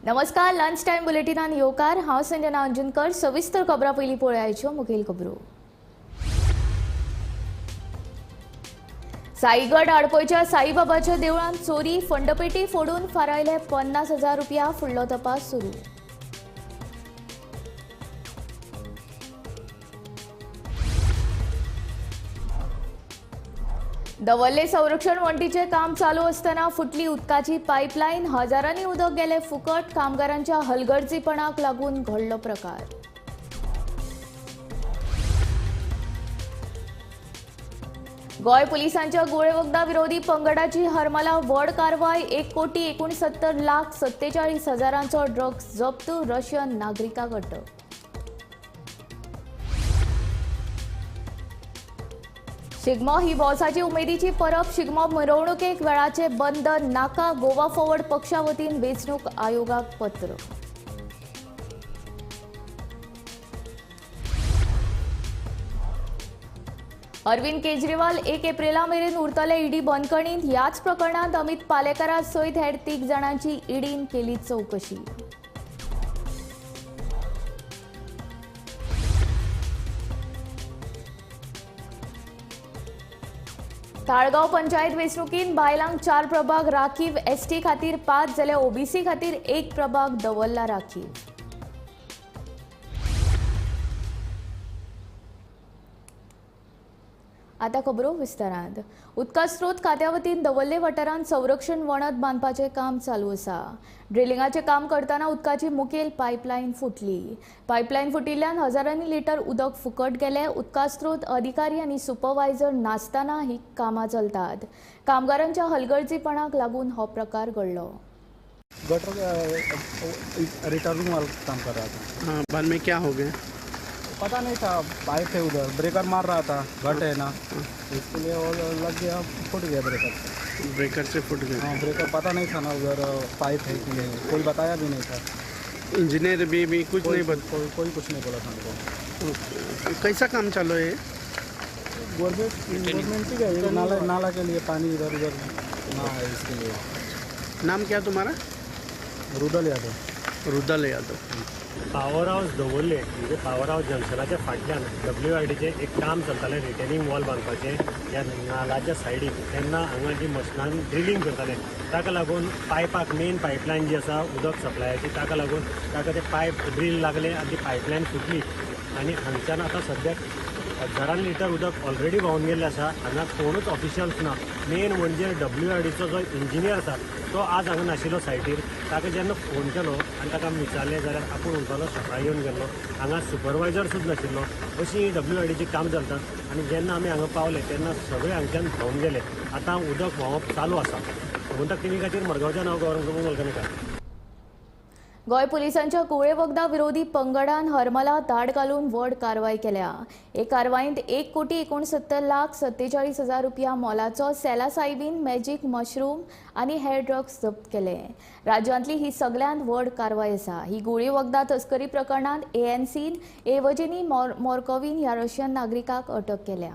नमस्कार, lunch time बुलेटिनान येवकार. हांव संजना अंजुनकर. सविस्तर खबरां पयलीं पळयाच्यो मुखेल खबरो. साईगड आडपयच्या साईबाबाच्या देवळांत चोरी, फंडपेटी फोडून फारायले 50,000 रुपया. फुडलो तपास सुरू. दवर्ले संरक्षण वण्टीचें काम चालू आसतना फुटली उदकाची पायपलायन, हजारांनी उदक गेले फुकट. कामगारांच्या हलगर्जीपणाक लागून घडलो प्रकार. गोंय पुलिसांच्या गोळे वखदां विरोधी पंगडाची हरमला व्हड कारवाय. 1,69,47,000 ड्रग्स जप्त, रशियन नागरिकाक अटक. शिगमो ही भौसाची उमेदीची परब. शिगमो मिरवणुकेक वेळाचे बंधन नाका. गोवा फॉरवर्ड पक्षा वतीन वेंचणूक आयोगाक पत्र. अरविंद केजरीवाल 1 एप्रिला मेरेन उरतले ईडी बंदखणींत. ह्याच प्रकरणांत अमित पालेकरा सयत हेर 3 जाणांची ईडीन केली चवकशी. ताळगांव पंचायत वेंचणुकीत बायलांक 4 प्रभाग राखीव, एसटी खातीर 5 जाल्यार ओबीसी खातीर 1 प्रभाग दवरला राखीव. आता खबरो विस्तारांत. उदका स्रोत खात्या वतीन दवर्ले वाठारांत संरक्षण वणत बांदपाचें काम चालू आसा. ड्रिलिंगाचें काम करतना उदकाची मुखेल पायपलायन फुटली. पायपलायन फुटिल्ल्यान हजारांनी लिटर उदक फुकट गेलें. उदका स्रोत अधिकारी आनी सुपरवायझर नासतना ही कामां चलतात. कामगारांच्या हलगर्जीपणाक लागून हो प्रकार घडलो. गटर रिटर्निंग वाला काम कर रहा था. हाँ, बाद में क्या हो गया पता नहीं था. पाइप है उधर, ब्रेकर मार रहा था, घट है ना, इसके लिए और लग गया, फूट गया ब्रेकर से. ब्रेकर से फूट गया. हाँ, ब्रेकर पता नहीं था ना उधर पाइप है कि नहीं, कोई बताया भी नहीं था. इंजीनियर भी कुछ कोई नहीं बता कोई कुछ नहीं बोला था हमको. कैसा काम चालू है? गवर्नमेंट ही है, नाला नाला के लिए पानी इधर उधर ना है, इसके लिए. नाम क्या तुम्हारा? रुदल यादव. रुदल यादव. पावर हावस दवरले म्हणजे पावर हावस जंक्शनाच्या फाटल्यान डब्ल्यू आर डीचें एक काम चलतालें, रिटेनिंग वॉल बांदपाचें ह्या नालाच्या सायडीक. तेन्ना हांगा जी मशिनान ड्रिलींग करताले ताका लागून पायपाक मेन पायपलायन जी आसा उदक सप्लायाची ताका लागून ताका ते पायप ड्रील लागले आनी ती पायपलायन फुटली आनी हांगच्यान आतां सद्याक हजारांनी लिटर उदक ऑलरेडी व्हांवन गेल्लें आसा. हांगा कोणूच ऑफिशियल्स ना. मेन म्हणजे डब्ल्यू आर डीचो जो इंजिनियर आसा तो आज हांगा नाशिल्लो सायटीर. ताका जेन्ना फोन केलो आनी ताका आमी विचारलें जाल्यार आपूण म्हणटालो सकाळीं येवन गेल्लो, हांगा सुपरवायजर सुद्दां नाशिल्लो. अशी डब्ल्यू आर डीची काम चलता आनी जेन्ना आमी हांगा पावले तेन्ना सगळे हांगच्यान व्हांवन गेले. आतां उदक व्हांवप चालू आसा. गोमंतक टीव्ही खातीर मडगांवच्यान हांव गौरव प्रभू मलकणेकार. गोंय पुलिसांच्या गोळे वखदां विरोधी पंगडान हरमला धाड घालून व्हड कारवाय केल्या. हे कारवायेंत 1,69,47,000 रुपया मोलाचो सेलासायबीन, मॅजीक मशरूम आनी हेर ड्रग्स जप्त केले. राज्यांतली ही सगळ्यांत व्हड कारवाय आसा. ही गोळी वखदां तस्करी प्रकरणांत एएनसीन एवजेनी मोर्कोवीन ह्या रशियन नागरिकाक अटक केल्या.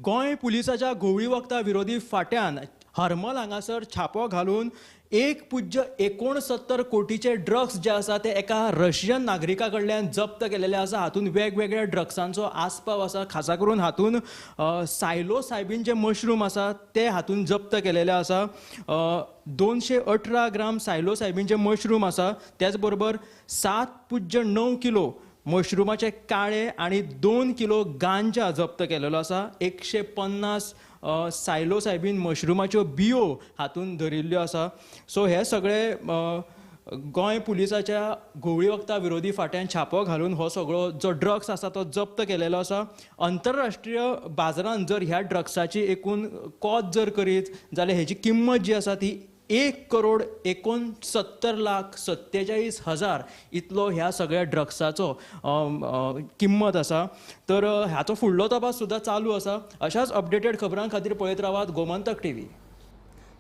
गोंय पुलिसाच्या घोवळी वखदां विरोधी फाट्यान हरमल हांगासर छापो घालून 1.69 कोटीचे ड्रग्स जे आसा ते एका रशियन नागरिका कडल्यान जप्त केलेले आसा. हातूंत वेगवेगळ्या ड्रग्सांचो आस्पाव आसा. खासा करून हातूंत सायलोसायबीन जे मशरूम आसा ते हातूंत जप्त केलेले आसा. 218 ग्राम सायलोसायबीनचे मशरूम आसा. त्याच बरोबर 7.9 किलो मशरूमाचे काळे आनी 2 किलो गांजा जप्त केलेलो आसा. 150 सायलोसायबीन मशरूमाच्यो बियो हातूंत धरिल्ल्यो आसा. सो हे सगळे गोंय पुलिसाच्या घोवळी वखदां विरोधी फाट्यान छापो घालून हो सगळो जो ड्रग्स आसा तो जप्त केलेलो आसा. अंतरराष्ट्रीय बाजारांत जर ह्या ड्रग्साची एकूण कोत जर करीत जाल्यार हेची किंमत जी आसा ती 1,69,47,000 इतलो ह्या सगळ्या ड्रग्साचो किंमत आसा. तर हाचो फुडलो तपास सुद्दां चालू आसा. अशाच अपडेटेड खबरां खातीर पळयत रावात गोमंतक टीव्ही.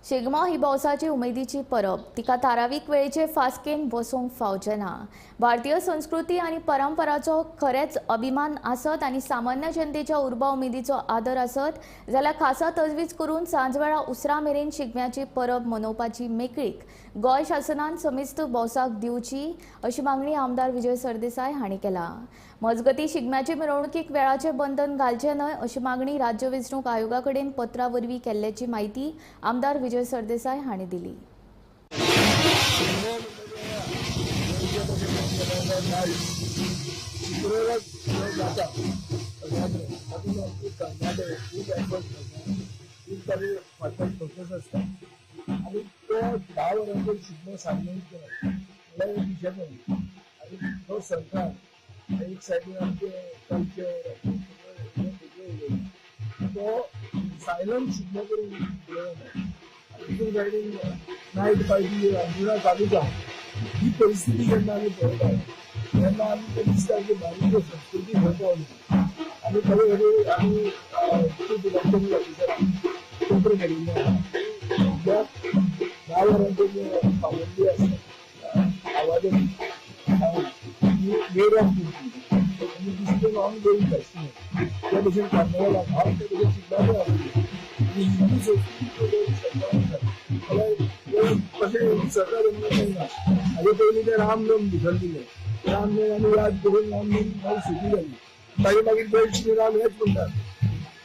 शिगमो ही भौसाची उमेदीची परब. तिका थारावीक वेळेचे फास्केन बसोवंक फावचें ना. भारतीय संस्कृती आनी परंपराचो खरेंच अभिमान आसत आनी सामान्य जनतेच्या उर्बा उमेदीचो आदर आसत जाल्यार खासा तजवीज करून सांजवेळा उसरां मेरेन शिगम्याची परब मनोवपाची मेकळीक गोंय शासनान समेस्त भौसाक दिवची अशी मागणी आमदार विजय सरदेसाय हांणी केला. मजगती शिगम्याचे मिरवणुकीक वेळाचे बंधन घालचे न्हय अशी मागणी राज्य वेंचणूक आयोगा कडेन पत्रा वरवीं केल्ल्याची माहिती आमदार विजय सरदेसाय हांणी दिली. आणि तो 10 वरांचेर शिगमो सामने केला म्हणल्यार आनी तो सरकार एक सायडीन आमचे कल्चर तो सायलंट शिगमो करून उडयना, दुसरे सायडीन नायट पार्टी अंजुना चालूच आहा. ही परिस्थिती जेन्ना आमी पळयता तेन्ना आमी तें दिसता की भारतीय संस्कृती खंय पावली. आनी खरें खरें आमी चीफ इलेक्शन ऑफिसराक पत्र केल्लें आहा. त्या 10 वरांचेर पाबंदी आसा आवाजाची मेड ऑफ आनी this on going festival त्या भशेन कार्निवलाक हांव त्या भशेन शिगम्याकूय आसली आनी हिंदू संस्कृती कशें सरकार ना. हाजे पयलीं ते रामनम भितर दिलें, रामनम आमी याद करून रामनम मागीर सुटी जाली, ताजे मागीर जय श्रीराम हेच म्हणटात.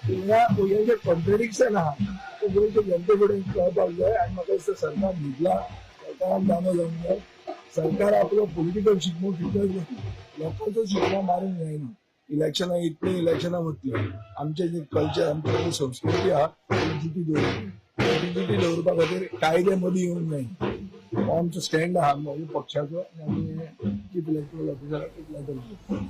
ह्या हें जें कॉन्ट्रेडिक्शन आहा तें गोंयचे जनते कडेन कळपाक जाय. आनी म्हाका दिसता सरकार न्हिदला, सरकारान जाणो जावंक जाय. सरकार आपलो पॉलिटिकल शिगमो फिकर जाता, लोकांचो शिगमो मारूंक जायना. इलेक्शनां इतलीं इलेक्शनां वतलीं, आमचें जें कल्चर आमची जी संस्कृती आहा ती जिती दवरली, ती जिती दवरपा खातीर कायदे मदीं येवंक जायना. हो आमचो स्टँड आहा म्हज्या पक्षाचो आनी आमी चीफ इलेक्टोरल ऑफिसराक एक लेटर दिता.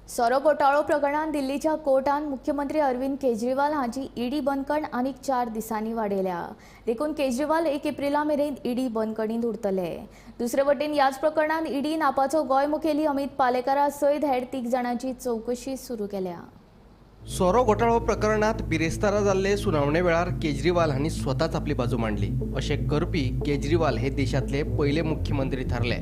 सोरो घोटाळो प्रकरणांत दिल्लीच्या कोर्टान मुख्यमंत्री अरविंद केजरीवाल हांची ईडी बंदखण आनीक 4 दिसांनी वाडयल्या. देखून केजरीवाल 1 एप्रिला मेरेन ईडी बंदखणींत उरतले. दुसरे वटेन ह्याच प्रकरणांत ईडीन आपाचो गोंय मुखेली अमित पालेकारा सयत हेर 3 जाणांची चवकशी सुरू केल्या. सोरो घोटाळो प्रकरणांत बिरेस्तारा जाल्ले सुनावणे वेळार केजरीवाल हांणी स्वताच आपली बाजू मांडली. अशें करपी केजरीवाल हे देशांतले पयले मुख्यमंत्री थारले.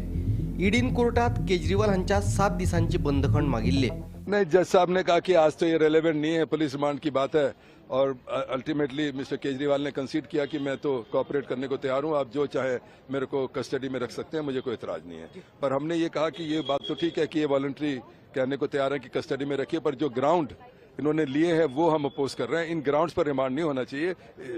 ईडीन कोर्टात केजरीवाल हांच्या 7 दिसांची बंदखण मागिल्ली. नहीं, जज साहब ने कहा कि आज तो ये रेलेवेंट नहीं है, पुलिस रिमांड की बात है और अल्टीमेटली मिस्टर केजरीवाल ने कंसीड किया कि मैं तो कोऑपरेट करने को तैयार हूँ, आप जो चाहे मेरे को कस्टडी में रख सकते हैं, मुझे कोई एतराज़ नहीं है. पर हमने ये कहा कि ये बात तो ठीक है कि ये वॉलंटरी कहने को तैयार है कि कस्टडी में रखिए, पर जो ग्राउंड इन्होंने लिए हैं वो हम अपोज कर रहे हैं. इन ग्राउंड्स पर रिमांड नहीं होना चाहिए.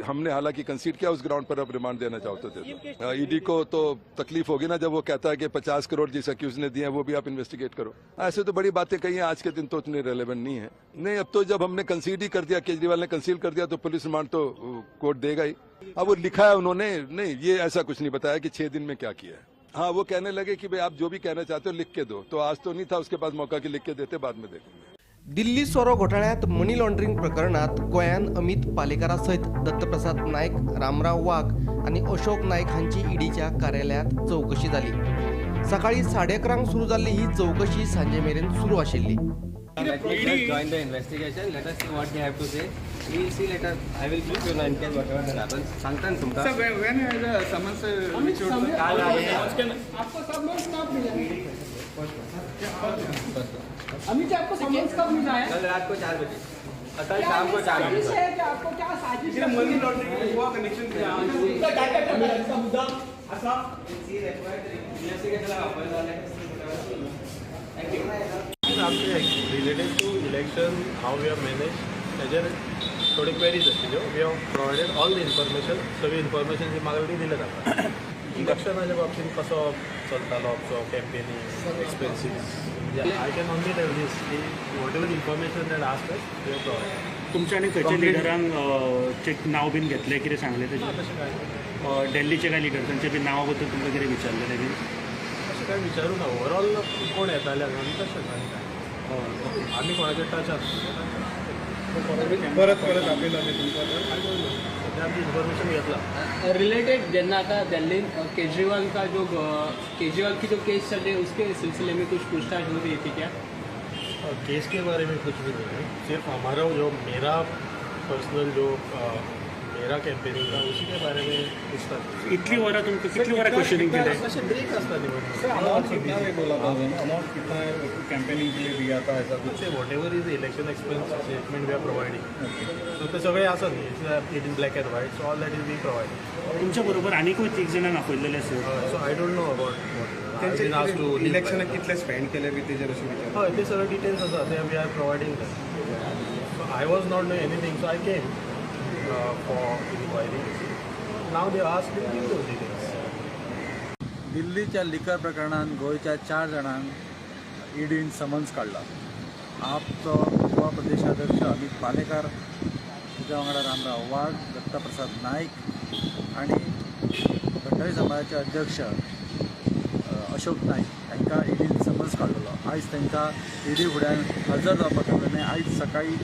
हमने हालांकि कंसीड किया, उस ग्राउंड पर अब रिमांड देना चाहो तो दे दो. ईडी को तो तकलीफ होगी ना जब वो कहता है कि 50 करोड़ जिस अक्यूज ने दिए हैं वो भी आप इन्वेस्टिगेट करो. ऐसे तो बड़ी बातें कही हैं, आज के दिन तो उतनी रेलेवेंट नहीं है. नहीं, अब तो जब हमने कंसीड ही कर दिया, केजरीवाल ने कंसीड कर दिया, तो पुलिस रिमांड तो कोर्ट देगा ही. अब वो लिखा है उन्होंने, नहीं ये ऐसा कुछ नहीं बताया कि 6 दिन में क्या किया है. हाँ, वो कहने लगे कि भाई आप जो भी कहना चाहते हो लिख के दो, तो आज तो नहीं था उसके पास मौका कि लिख के देते, बाद में देखेंगे. दिल्ली सोरो घोटाळ्यांत मनी लॉन्ड्रिंग प्रकरणांत गोंयान अमित पालेकारा सयत दत्तप्रसाद नायक, रामराव वाघ आनी अशोक नायक हांची ईडीच्या कार्यालयांत चवकशी जाली. सकाळी 11:30 सुरू जाल्ली ही चवकशी सांजे मेरेन सुरू आशिल्ली. अमित जी, आपको समन्स कब मिला है? कल रात को 4 बजे, कल शाम को 4 बजे. है कि आपको क्या साजिश है? मनी लॉन्ड्रिंग हुआ कनेक्शन क्या मुद्दा असा related to election how we have manage हेजेर थोडी क्वेरीज आशिल्ल्यो. We have provided all the information, सगळी इन्फॉर्मेशन जी म्हाका दिल्या ताका. इलेक्शनाच्या बाबतींत कसो चलतालो आमचो campaigning expenses, I can only tell this की whatever information that asked us we have provided. तुमच्या आनी खंयच्या लिडरांक नांव बीन घेतलें, कितें सांगलें तशें? तशें कांय दिल्लीचे कांय लिडर्सांचे बी नांवां बद्दल तुमकां कितें विचारलें बी? तशें कांय विचारूं ना. ओवरऑल कोण येताले आनी तशेंच आनी कांय आमी कोणाचेर टच आसता. परत परत अपील आमी तुमकां सद्या आमची इन्फॉर्मेशन घेतला. रिलेटेड जेन्ना आता दिल्ली केजरीवाल का जो केजरीवाल की जो केस चल रही है उसके सिलसिले में कुछ पूछताछ हो रही थी क्या? केस के बारे में कुछ भी नहीं है. सिर्फ हमारा जो मेरा पर्सनल जो मेरा कैंपेनिंग था, उसी के बारे में पूछताछ। इतली वरां तुमकां कितली वरां क्वेश्चनिंग केलें? अशें ब्रेक आसता न्ही। अमाउंट कितना बोला था, अमाउंट कितना कैंपेनिंग के लिए दिया था, ऐसा कुछ? Whatever is election expense statement we are providing, so ते सगळे आसा न्ही, it in black and white, so all that is be provided. तुमच्या बरोबर आनीकूय तीग जाणांक आपयल्लेले आसा? So I don't know about तेंचे इलेक्शनाक कितले स्पेंड केले बी तेजेर अशें विचार? हय, ते सगळे डिटेल्स आसा, ते we are providing that. So I was not know anything, so I came for inquiry. Now they ask me give those details. दिल्लीच्या लिकर प्रकरणान गोंयच्या 4 जाणांक ईडीन समन्स काडला। आपचो गोवा प्रदेशाध्यक्ष अमित पालेकार, ताच्या वांगडा रामराव वाघ, दत्तप्रसाद नायक आनी भंडारी समाजाचे अध्यक्ष अशोक नायक हांकां ईडीन समन्स काडलेलो। आयज तांकां ईडी फुड्यान हजर जावपाक आसलें। आयज सकाळीं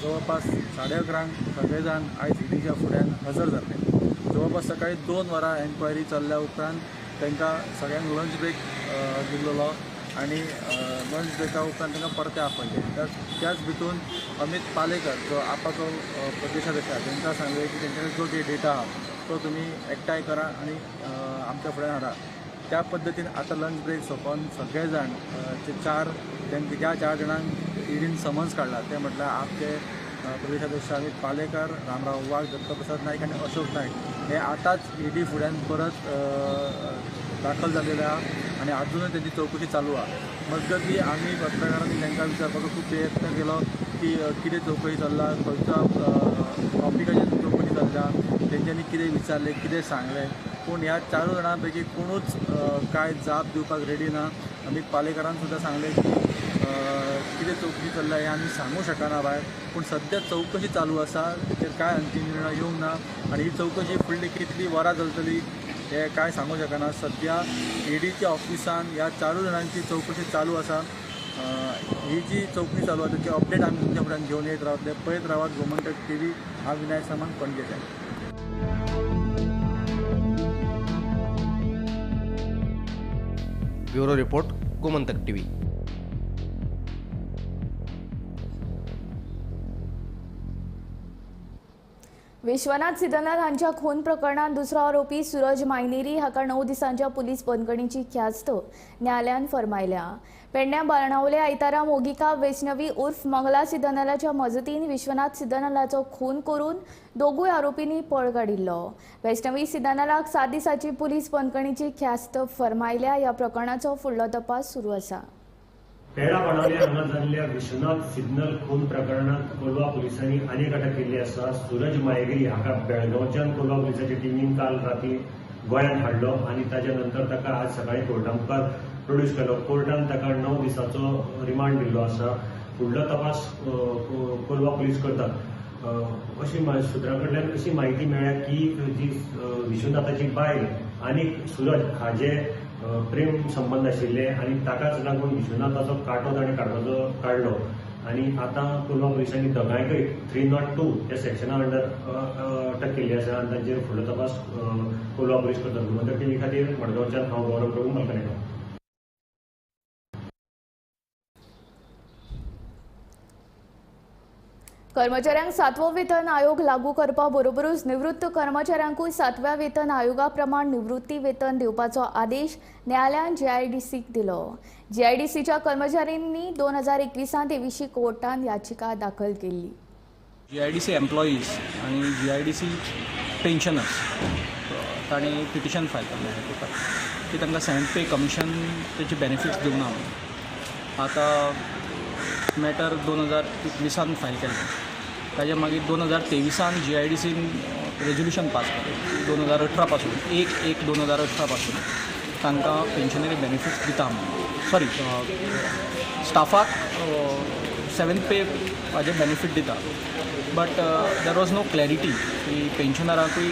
जवळपास 11:30 सगळे जाण आयज ईडीच्या फुड्यान हजर जाले। जवळपास सकाळीं 2 वरां एन्क्वायरी चल्ल्या उपरांत तांकां सगळ्यांक लंच ब्रेक दिल्लो आनी लंच ब्रेका उपरांत तांकां परते आपयले। त्याच भितून अमित पालेकर जो आपाचो प्रदेशाध्यक्ष आसा तांकां सांगलें की तेंच्यानी जो कितें डेटा आहा तो तुमी एकठांय करा आनी आमच्या फुड्यान हाडा। त्या पद्दतीन आतां लंच ब्रेक सोंपोवन सगळे जाण ते 4 ज्या 4 जाणांक ईडीन समन्स काडला ते म्हटल्यार आपचे प्रदेशाध्यक्ष अमित पालेकर, रामराव वाघ, दत्तप्रसाद नायक आनी अशोक नायक हे आतांच ईडी फुड्यान परत दाखल जालेले आहा आनी आजुनूय तेंची चवकशी चालू आहा। मजगतीं आमी पत्रकारांनी तांकां विचारपाचो खूब प्रयत्न केलो की कितें चवकशी चल्ला, खंयच्या टॉपिकाचेर चवकशी चल्ल्या, तेंच्यांनी कितें विचारलें, कितें सांगलें, पूण ह्या 4 जाणां पैकी कोणूच कांय जाप दिवपाक रेडी ना। अमित पालेकरान सुद्दां सांगलें की कितें चवकशी चल्ल्या हें आमी सांगूं शकना भायर, पूण सद्या चवकशी चालू आसा, तेचेर कांय अंतीम निर्णय येवंक ना आनी ही चवकशी फुडली कितली वरां चलतली हें कांय सांगूं शकना। सद्या ईडीच्या ऑफिसान ह्या 4 जाणांची चवकशी चालू आसा। ही जी चवकशी चालू आसा तेची अपडेट आमी तुमच्या फुड्यान घेवन येत रावतले। पळयत रावात गोमंतक टीव्ही। हांव विनायक सामंत, पणजेच्यान। Bureau report, Gomantak TV. Vishwanath Siddhanath हांच्या खून प्रकरणात दुसरो आरोपी सूरज मायनेरी हाका 9 दिसांच्या पुलीस बंदखणीची ख्यास्त न्यायालयान फर्मायल्या। पेडण्या बारणावले आयतारा मोगिका वैष्णवी उर्फ मंगला सिद्धनालाच्या मजतीन विश्वनाथ सिद्धनालाचो खून करून दोगूय आरोपींनी पळ काडिल्लो। वैष्णवी सिद्धनालाक 7 दिसांची पुलीस बंदखणीची ख्यास्त फर्मायल्या। ह्या प्रकरणाचो फुडलो तपास सुरू आसा। पेडा बाणावले हांगा जाल्ल्या विश्वनाथ सिग्नल खून प्रकरणात कोलवा पुलिसांनी आनीक अटक केल्ली आसा। सूरज मायगिरी हाका बेळगांवच्यान कोलवा पुलिसाच्या टिमीन काल राती गोंयांत हाडलो आनी ताच्या नंतर ताका आज सकाळीं कोर्टा मुखार प्रोड्यूस केलो। कोर्टान ताका 9 दिसाचो रिमांड दिल्लो आसा। फुडलो तपास कोलवा पुलीस करतात। अशी सुत्रां कडल्यान अशी म्हायती मेळ्ळ्या की जी विश्वनाथाची बायल आनी सूरज हाजे प्रेम संबंद आशिल्ले आनी ताकाच लागून विश्वनाथाचो कांटो ताणें काडलो आनी आतां कोलवा पुलिसांनी दोगांयकय 302 ह्या सेक्शना अंडर अटक केल्ली आसा आनी तांचेर फुडलो तपास कोलवा पुलीस करतात। गोमंतक टीव्ही खातीर मडगांवच्यान हांव गौरव प्रभू मलकनेकार। कर्मचाऱ्यांक 7वो वेतन आयोग लागू करपा बरोबरूच निवृत्त कर्मचाऱ्यांकूय 7व्या वेतन आयोगा प्रमाण निवृत्ती वेतन दिवपाचो आदेश न्यायालयान जीआयडीसीक दिलो। जीआयडीसीच्या कर्मचाऱ्यांनी 2021 हे विशीं कोर्टान याचिका दाखल केल्ली। जीआयडीसी एम्प्लॉईज आनी जीआयडीसी पेन्शनर्स तांणी पिटिशन फायल केल्लें हायकोर्टात की तांकां 7th पे कमिशन तेचे बेनिफिट्स दिवना म्हणून। आतां मॅटर 2021 फायल केल्लें, ताजे मागीर 2023 जीआयडीसीन रेजोल्युशन पास केलें। 2018 पासून 1/1/2018 पासून तांकां पेन्शनरी बेनिफिट्स दिता म्हणून, सॉरी स्टाफाक 7th पे हाजे बेनिफीट दिता, but there was no clarity की पेन्शनराकूय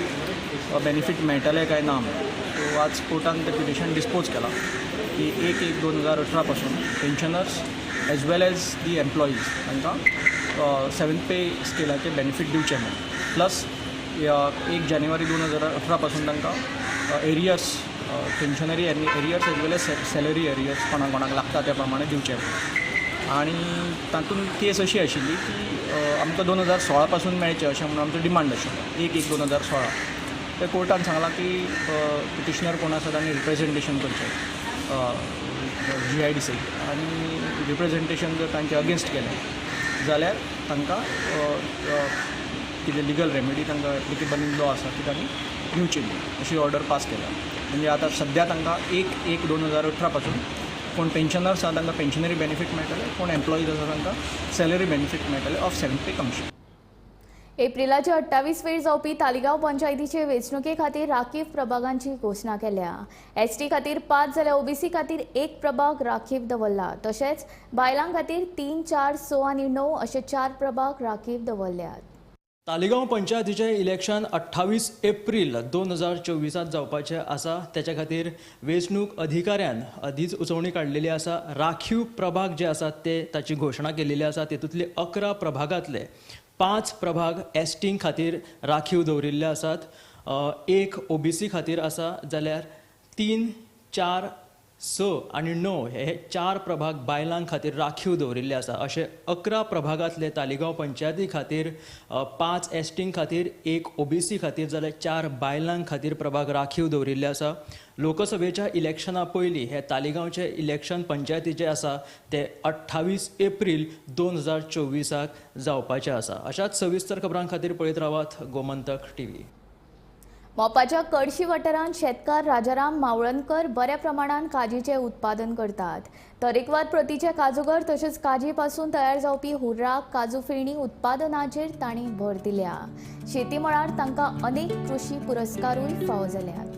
बेनिफीट मेळटलें काय ना म्हणून। सो आज कोर्टान तें पिटिशन डिस्पोज केलां की 1/1/2018 पासून pensioners as well as the employees तांकां 7th पे स्केलाचे बेनिफीट दिवचे म्हणून, प्लस 1 जानेवारी 2018 पासून तांकां arrears पेन्शनरी arrears as well as salary arrears कोणाक कोणाक लागता त्या प्रमाणे दिवचे। आनी तातूंत केस अशी आशिल्ली की आमकां 2016 पासून मेळचें अशें म्हणून आमचो डिमांड आशिल्लो 1/1/2016. ते कोर्टान सांगलां की पिटिशनर कोण आसा तांणी रिप्रेजेंटेशन करचें GIDC आनी रिप्रेजेंटेशन जर तांचे अगेन्स्ट केलें जाल्यार तांकां कितें लिगल रेमेडी तांकां एप्लिकेबल इन लॉ आसा ती तांणी घेवची न्हू अशी ऑर्डर पास केल्या. म्हणजे आतां सद्या तांकां 1/1/2018 पासून कोण पेन्शनर्स आसा तांकां पेन्शनरी बेनिफीट मेळटलें, कोण एम्प्लॉईज आसा तांकां सॅलरी बेनिफीट मेळटलें ऑफ 7th पे कमिशन. एप्रिलाचे 28 वेर जावपी तालिगांव पंचायतीचे वेंचणुके खातीर राखीव प्रभागांची घोशणा केल्या. एसटी खातीर 5 जाल्यार ओबीसी खातीर 1 प्रभाग राखीव दवरला. तशेंच बायलां खातीर 3, 4, 6 आनी 9 अशे 4 प्रभाग राखीव दवरल्यात. तालिगांव पंचायतीचें इलेक्शन 28 एप्रील 2024 जावपाचें आसा. तेच्या खातीर वेंचणूक अधिकाऱ्यान अधिसुचोवणी काडलेली आसा. राखीव प्रभाग जे आसात ते ताची घोशणा केलेली आसा. तेतूंतले 11 प्रभागांतले 5 प्रभाग एसटी खातीर राखीव दवरिल्ले आसात, 1 ओबीसी खातीर आसा, जाल्यार 3, 4, 6 आनी 9 हे 4 प्रभाग बायलां खातीर राखीव दवरिल्ले आसा. अशे 11 प्रभागांतले तालिगांव पंचायती खातीर 5 एसटी खातीर, 1 ओबीसी खातीर, जाल्यार 4 बायलां खातीर प्रभाग राखीव दवरिल्ले आसा. लोकसभेच्या इलेक्शना पयलीं हे तालिगांवचे इलेक्शन पंचायतीचे आसा ते 28 एप्रील 2024 जावपाचे आसा. अशाच सविस्तर खबरां खातीर पळयत रावात गोमंतक टीव्ही. मोपाच्या कडशी वाठारांत शेतकार राजाराम मावळणकर बऱ्या प्रमाणान काजीचें उत्पादन करतात. तरेकवार प्रतीचे काजूगर तशेंच काजी पासून तयार जावपी हुर्राक, काजू फेणी उत्पादनाचेर तांणी भर दिल्या. शेती मळार तांकां अनेक कृशी पुरस्कारूय फावो जाल्यात.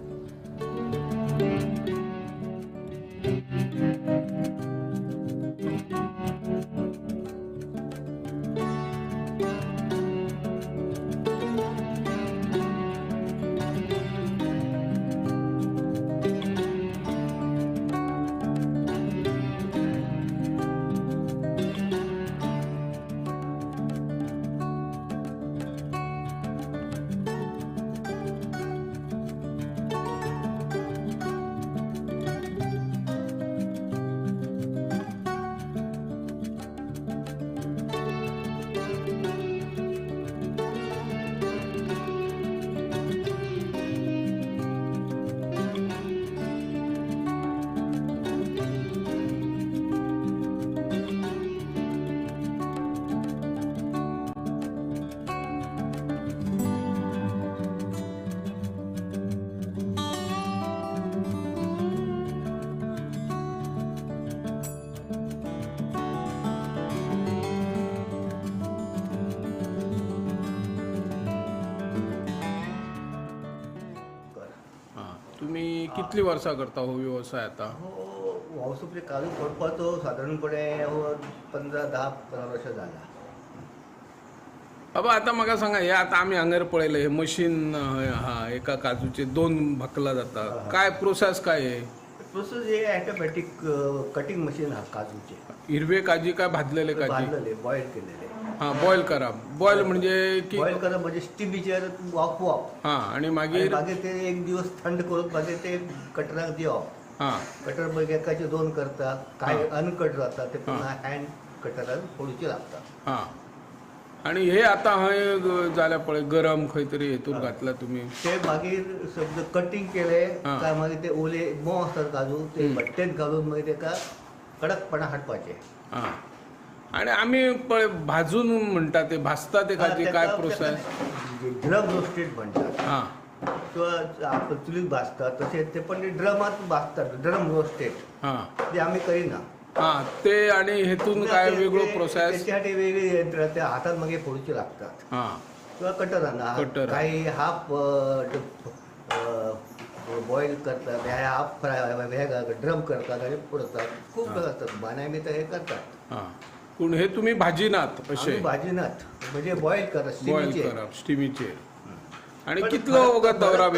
तुम्ही कितली वर्सां करता हो व्यवसाय आता? हो म्हणजे काजू फोडपाचो साधारणपणे हो 10-15 वर्सां जाला. बाबा आतां म्हाका सांगा, हे आतां आमी हांगर पळयलें हे मशीन आहा, एका काजूचे 2 भाकला जाता, काय प्रोसेस काय हे? प्रोसेस हे ऑटोमॅटीक कटिंग मशीन आहा काजूचे. हिरवे काजी काय भाजलेले काजी? भाजलेले, बॉयल केलेले. हां, बॉयल करप. बॉयल म्हणजे की बॉयल करप म्हणजे स्टिमीचेर वाफोवप. हां, आनी मागीर मागीर ते एक दिवस थंड करून मागीर ते कटराक दिवप. हां, कटर मागीर एकाचे 2 करता, काय अनकट जाता ते पुन्हा हँड कटरान फोडूचे लागता. हां, आनी हे आतां हय जाल्या पळय गरम खंय तरी हेतून घातला तुमी ते मागीर समजा कटिंग केले काय मागीर ते ओले मोव आसतात काजू ते भट्टेंत घालून मागीर तेका कडकपणा हाडपाचे. हां, आनी आमी पळय भाजून म्हणटा ते भाजता ते काजी काय प्रोसेस? ड्रम रोस्टेड म्हणटात. हां, किंवा आपण चुलीत भाजतात तशें ते, पण ते ड्रमात भाजतात, ड्रम रोस्टेड. हां, ते आमी करिना. हां, ते आनी हेतून काय वेगळो प्रोसेस? तेच्या वेगळी यंत्र ते हातान मागीर फोडचे लागतात. हां, किंवा कटरान काही हाफ बॉयल करतात, हाफ फ्राय ड्रम करतात आनी फोडतात. खूब असतात बानाय बी हे करतात. हां, पूण हे तुम्ही भाजीनात? अशे भाजीनात म्हणजे बॉयल करप, बॉयल करप स्टिमीचेर. आनी कितलो वगत दवरप?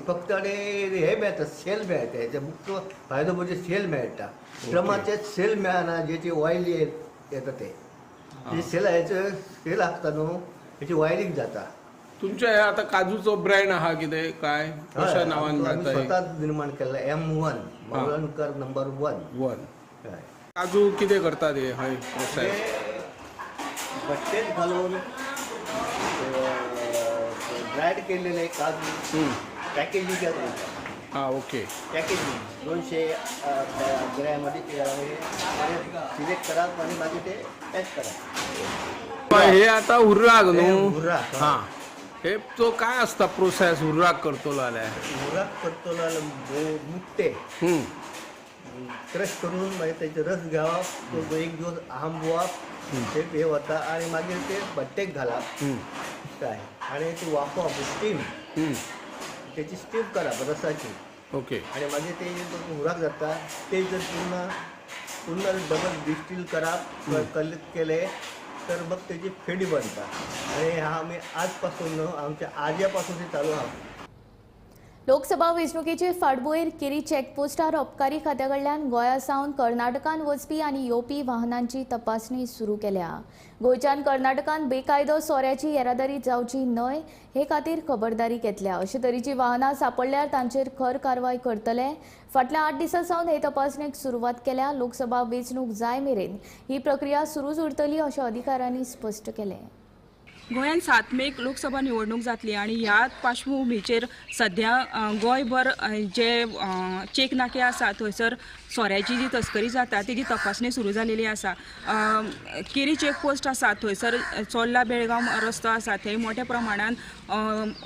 फक्त आनी हे मेळटा, सेल मेळटा. हेचे मुख्य फायदो म्हणजे सेल मेळटा. ड्रमाचे सेल मेळना, जेची ऑयल येता ते सेल हेचे सेल आसता न्हू, हेची ऑयलींग जाता. तुमच्या हे आतां काजूचो ब्रँड आहा कितें काय कशा नांवान मेळटा? स्वता निर्माण केल्ला M1 Mavalankar number 1. काजू कितें करतात हे हय प्रोसेस? भट्टेत घालून ड्रायड केलेले काजू पॅकेजिंग वयता. हां ओके. पॅकेजिंग 200 ग्रॅमध्ये सिलेक्ट कराप आनी मागीर ते पॅक करप. हे आता हुर्राक न्हू? हुर्राक. हां, हे तो काय असता प्रोसेस हुर्राक करतलो जाल्यार? हुर्राक करतलो जाल्यार मुट्टे क्रश करून मागीर तेचे रस घेवप, तो एक दिवस आंबोवप, ते हे वता आनी मागीर ते भट्टेक घालप काय आनी ते वाफोवप, स्टीम तेची स्टीम करप रसाची. ओके. आनी मागीर ते हुर्राक जाता ते जर पुन्हा पुन्हा डबल डिस्टील करप केले तर मग तेची फेणी बनता. आनी हा आमी आजपासून न्हू, आमच्या आजयापासून ते चालू आहा. लोकसभा वेंचणुकेचे फाटभूंयेर केरी चेकपोस्टार अबकारी खात्या कडल्यान गोंया सावन कर्नाटकान वचपी आनी येवपी वाहनांची तपासणी सुरू केल्या. गोंयच्यान कर्नाटकान बेकायदो सोऱ्याची येरादारी जावची न्हय हे खातीर खबरदारी घेतल्या. अशे तरेची वाहनां सांपडल्यार तांचेर खर कारवाय करतले. फाटल्या 8 दिसां सावन हे तपासणेक सुरवात केल्या. लोकसभा वेंचणूक जाय मेरेन ही प्रक्रिया सुरूच उरतली अशें अधिकाऱ्यांनी स्पश्ट केलें. गोंयांत 7 मेक लोकसभा निवडणूक जातली आनी ह्या पार्श्वभुमीचेर सध्या गोंयभर जे चेक नाके आसा थंयसर सोऱ्याची जी तस्करी जाता तेजी तपासणी सुरू जालेली आसा. केरी चेकपोस्ट आसा थंयसर चोर्ला बेळगांव रस्तो आसा थंय मोठ्या प्रमाणान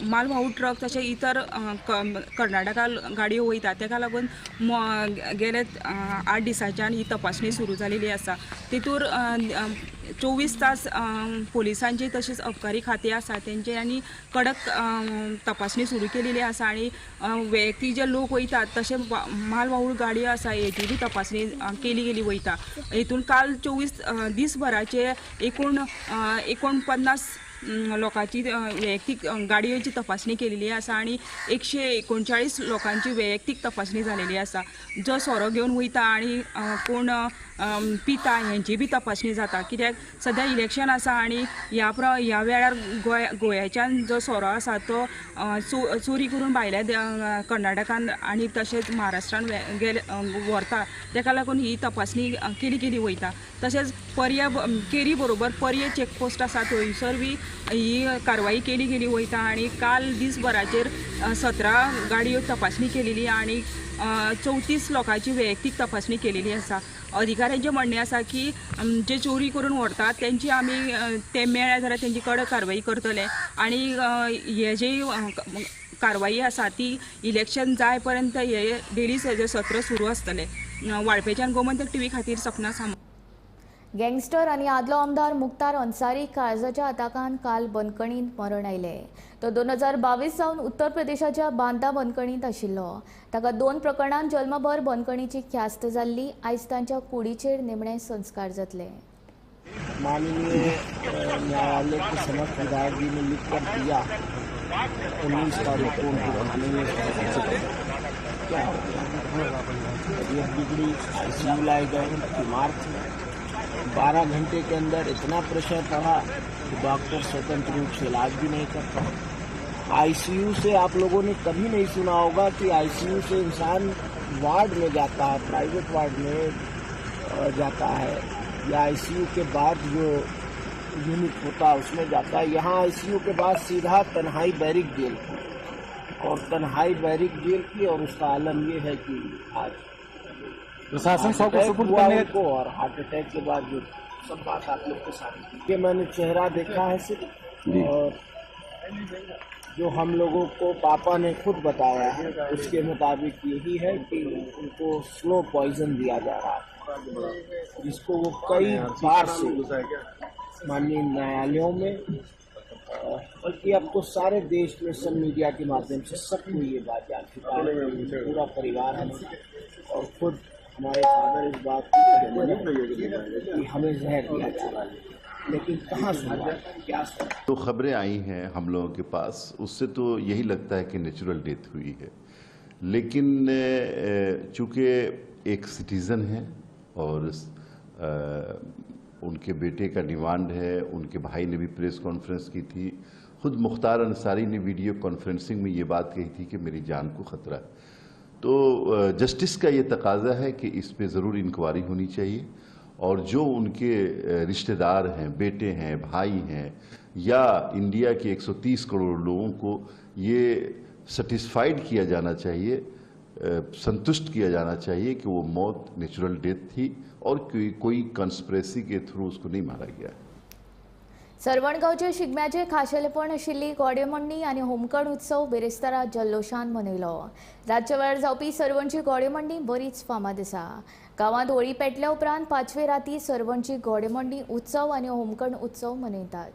मालवाहू ट्रक तशें इतर कर्नाटका गाडयो वयता, तेका लागून गेले 8 दिसांच्यान ही तपासणी सुरू जालेली आसा. तितूर 24 तास पोलिसांची तशीच अबकारी खातें आसा तेंचे आनी कडक तपासणी सुरू केलेली आसा आनी वैयक्तीक जे लोक वयतात तशें मालवाहू गाडयो आसा हेची बी तपासणी केली गेली वयता. हितून काल 24 दिसभराचे एकूण 49 लोकांची वैयक्तीक गाडयेची तपासणी केलेली आसा आनी 139 लोकांची वैयक्तीक तपासणी जालेली आसा. जो सोरो घेवन वयता आनी कोण पिता हेंची बी तपासणी जाता, कित्याक सद्या इलेक्शन आसा आनी ह्या वेळार गोंयाच्यान जो सोरो आसा तो चोरी करून भायल्या कर्नाटकान आनी तशेंच महाराष्ट्रान गेले व्हरता, तेका लागून ही तपासणी केली गेली वयता. तशेंच पर्या केरी बरोबर पर्ये चेकपोस्ट आसा थंयसर बी ही कारवाई केली गेली वयता आनी काल दिसभराचेर 17 गाडयो तपासणी केलेली आनी 34 लोकांची वैयक्तीक तपासणी केलेली आसा. अधिकाऱ्यांचें म्हणणें आसा की जे चोरी करून व्हरतात तेंची आमी ते मेळ्ळे जाल्यार तेंची कडक कारवाई करतले आनी हे जी कारवाई आसा ती इलेक्शन जाय पर्यंत हे डेली सत्र सुरू आसतलें. वाळपेच्यान गोमंतक टीव्ही खातीर सपना सामंत. गँगस्टर आनी आदलो आमदार मुख्तार अन्सारी काळजाच्या आताकान काल बंदखणींत मरण आयलें. तो 2022 सावन उत्तर प्रदेशाच्या बांदा बंदखणींत आशिल्लो. ताका 2 प्रकरणांत जल्मभर बंदखणीची ख्यास्त जाल्ली. आयज तांच्या कुडीचेर निमणे संस्कार जातले. माननीय न्यायालय के समक्ष विधायक जी ने लिख कर दिया 19 तारीख को उनको थाने में क्या हो गया, तबीयत बिगड़ी, आईसीयू लाए गए, बीमार थे. 12 घंटे के अंदर इतना प्रेशर पड़ा कि डॉक्टर स्वतंत्र रूप से इलाज भी नहीं कर पाए. आईसीयू से आप लोगों ने कभी नहीं सुना होगा कि आईसीयू से इंसान वार्ड में जाता है, प्राइवेट वार्ड में जाता है या आईसीयू के बाद जो यूनिट होता है उसमें जाता है. यहाँ आईसीयू के बाद सीधा तन्हाई बैरिक जेल की, और तन्हाई बैरिक जेल की, और उसका आलम ये है कि आज प्रशासन हुआ उनको और हार्ट अटैक के बाद जो सब बात आप लोग के सामने। ये मैंने चेहरा देखा है सिर्फ, और जो हम लोगों को पापा ने खुद बताया है उसके मुताबिक यही है कि उनको स्लो पॉइजन दिया जा रहा है, जिसको वो कई बार से माननीय न्यायालयों में बल्कि अब तो सारे देश में सब मीडिया के माध्यम से सबको ये बात जान चुका है। पूरा परिवार है और खुद हमारे फादर इस बात को कहते हैं कि हमें जहर दिया जा रहा है, लेकिन कहाँ सुना, क्या सुना। तो खबरें आई हैं हम लोगों के पास, उससे तो यही लगता है कि नेचुरल डेथ हुई है, लेकिन चूँकि एक सिटीज़न है और उनके बेटे का डिमांड है, उनके भाई ने भी प्रेस कॉन्फ्रेंस की थी, खुद मुख्तार अंसारी ने वीडियो कॉन्फ्रेंसिंग में ये बात कही थी कि मेरी जान को ख़तरा है। तो जस्टिस का ये तकाजा है कि इस पे ज़रूर इंक्वायरी होनी चाहिए और जो उनके रिश्तेदार हैं, बेटे हैं, भाई हैं, या इंडिया के 130 करोड़ लोगों को ये सेटिस्फाइड किया जाना चाहिए, संतुष्ट किया जाना चाहिए कि वो मौत नेचुरल डेथ थी और कोई कंस्पिरेसी के थ्रू उसको नहीं मारा गया। सरवणगांवचे शिगम्याचे खाशेलेपण आशिल्ली घोडेमोडणी आनी होमखण उत्सव बिरेस्तारा जल्लोशान मनयलो। रातच्या वेळार जावपी सरवणची घोडेमोडणी बरीच फामाद आसा। गांवांत होळी पेटल्या उपरांत पांचवे राती सरवणची घोडेमोडणी उत्सव आनी होमखण उत्सव मनयतात।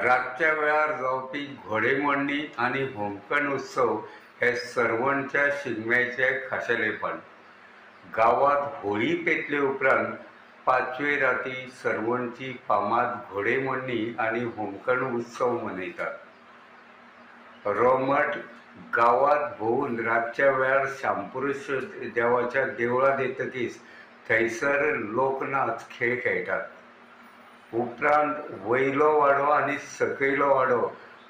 रातच्या वेळार जावपी घोडेमोडणी आनी होमखण उत्सव हे सरवणच्या शिगम्याचे खाशेलेपण। गांवांत होळी पेटले उपरांत पांचवे राती सरवणची फामाद घोडेमोडणी आनी होमखण उत्सव मनयतात। रोमट गांवांत भोंवून रातच्या वेळार शामपुरुष देवाच्या देवळांत येतकीच थंयसर लोकनाच खेळ खेळटात। उपरांत वयलो वाडो आनी सकयलो वाडो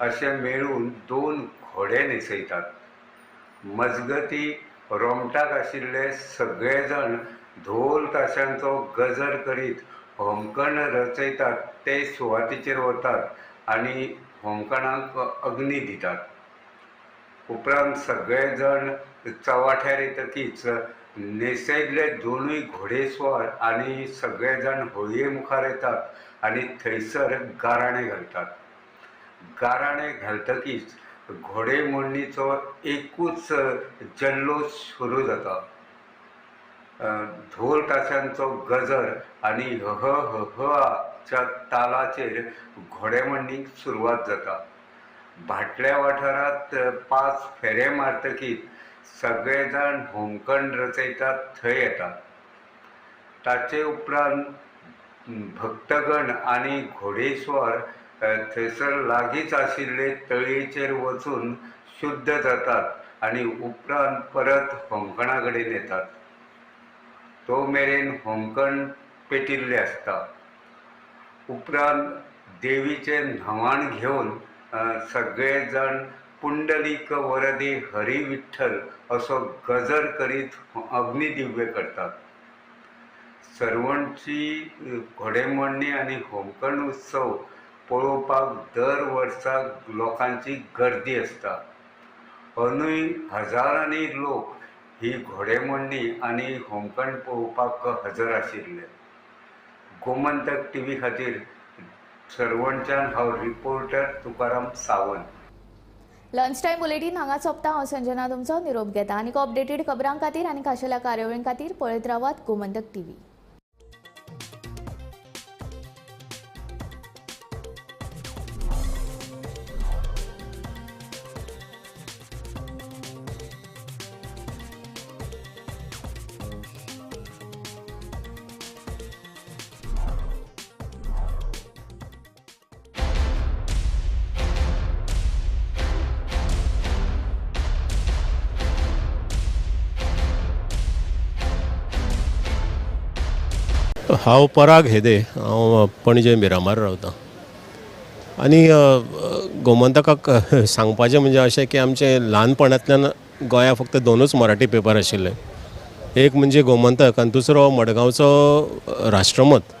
अशें मेळून दोन घोडे न्हेसयतात। मजगती रोमटाक आशिल्ले सगळे जाण ढोल ताशांचो गजर करीत होमखण रचयतात ते सुवातेचेर वतात आनी होमखणाक अग्नी दितात। उपरांत सगळे जाण चवाठ्यार येतकीच न्हेसयल्ले दोनूय घोडेस्वार आनी सगळे जाण होळये मुखार येतात आनी थंयसर गाराणें घालतात। गाराणें घालतकीच घोडेमोडणीचो एकूच जल्लोश सुरू जाता। ढोल ताशांचो गजर आनी ह ह ह च्या तालाचेर घोडेमोडणीक सुरवात जाता। भाटल्या वाठारांत 5 फेरे मारतकीच सगळे जाण होमखण रचयतात थंय येतात। ताचे उपरांत भक्तगण आनी घोडेस्वार थंयसर लागींच आशिल्ले तळयेचेर वचून शुद्ध जातात आनी उपरांत परत होमखणा कडेन येतात। तो मेरेन होमखण पेटिल्लें आसता। उपरांत देवीचें न्हवाण घेवन सगळे जाण पुंडलीक वरदे हरी विठ्ठल असो गजर करीत अग्निदिव्य करतात। सरवणची घोडेमोडणी आनी होमखण उत्सव पळोवपाक दर वर्सा लोकांची गर्दी आसता। अंदूय हजारांनी लोक ही घोडेमोडणी आनी होमखण पळोवपाक हजर आशिल्ले। गोमंतक टीव्ही खातीर सरवणच्यान हांव reporter Tukaram Sawant. Lunch time bulletin हांगा सोंपता। हांव संजना तुमचो निरोप घेता। आनीक अपडेटेड खबरां खातीर आनी खाशेल्या कार्यावळीं खातीर पळयत रावात गोमंतक टीव्ही। हांव पराग हेदे, हांव पणजे मिरामार रावतां आनी गोमंतकाक सांगपाचें म्हणजे अशें की आमचें ल्हानपणांतल्यान गोंया फक्त दोनूच मराठी पेपर आशिल्ले, एक म्हणजे गोमंतक आनी दुसरो मडगांवचो राष्ट्रमत.